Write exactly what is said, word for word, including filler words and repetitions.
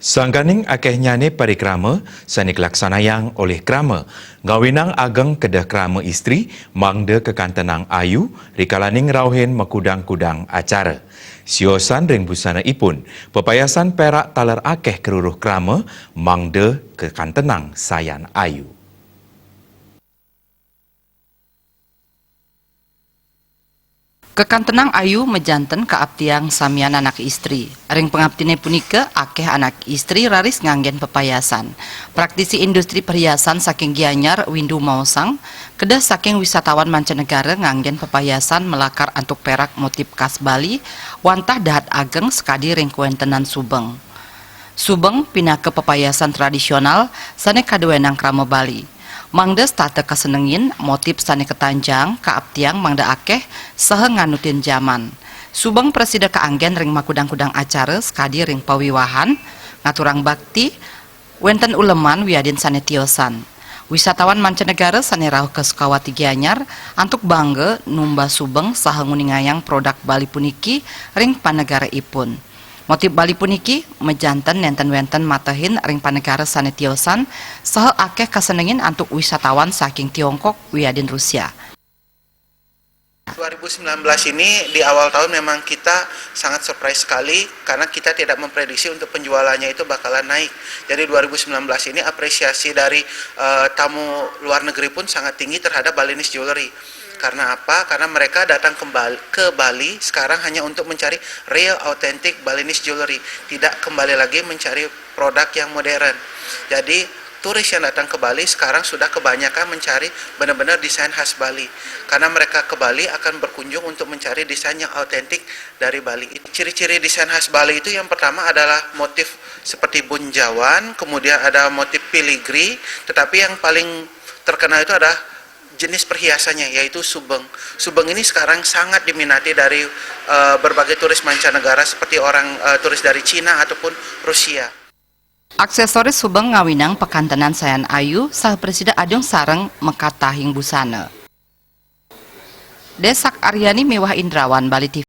Sangkaning akéhnyané parikrama sané kalaksanayang olih krama, ngawinang ageng kedeh krama istri mangda kakantenang ayu rikalaning rauhin makudang-kudang acara. Siosan ring busana ipun, pepayasan perak taler akéh karuruh krama mangda kakantenang sayan ayu. Kakantenang ayu majanten kaaptiang samian anak istri. Ring pangaptiné punika, akéh anak istri raris nganggén pepayasan. Praktisi industri perhiasan saking Gianyar, Windu maosang, kedeh saking wisatawan mancanegara nganggén pepayasan malakar antuk perak motif khas Bali, wantah dahat ageng sakadi ring kawéntenan subeng. Subeng pinaka pepayasan tradisional sané kaduénang krama Bali. Mangda setata kasenengin, motif sané katanjang kaaptiang mangda akéh saha nganutin jaman. Subeng prasida kaanggén ring makudang-kudang acara sakadi ring pawiwahan, ngaturang bakti, wénten uleman wiadin sané tiosan. Wisatawan mancanegara sané rauh ka Sukawati Gianyar antuk bangga numbas subeng saha nguningayang produk Bali puniki ring panegara ipun. Motif Bali puniki majanten nénten wénten matehin ring panegara sané tiosan, saha akéh kasenengin antuk wisatawan saking Tiongkok wiadin Rusia. Dua ribu sembilan belas ini di awal tahun memang kita sangat surprise sekali karena kita tidak memprediksi untuk penjualannya itu bakalan naik. Jadi dua ribu sembilan belas ini apresiasi dari eh, tamu luar negeri pun sangat tinggi terhadap Balinese jewelry. Karena apa? Karena mereka datang kembali ke Bali sekarang hanya untuk mencari real authentic Balinese jewelry, tidak kembali lagi mencari produk yang modern. Jadi turis yang datang ke Bali sekarang sudah kebanyakan mencari benar-benar desain khas Bali. Karena mereka ke Bali akan berkunjung untuk mencari desain yang autentik dari Bali. Ciri-ciri desain khas Bali itu yang pertama adalah motif seperti bunjawan, kemudian ada motif filigree, tetapi yang paling terkenal itu adalah jenis perhiasannya, yaitu subeng. Subeng ini sekarang sangat diminati dari eh, berbagai turis mancanegara seperti orang eh, turis dari Cina ataupun Rusia. Aksesoris subeng ngawinang pakantenan sayan ayu saha prasida adung sareng makatahing busana. Desak Aryani miwah Indrawan, Bali T V.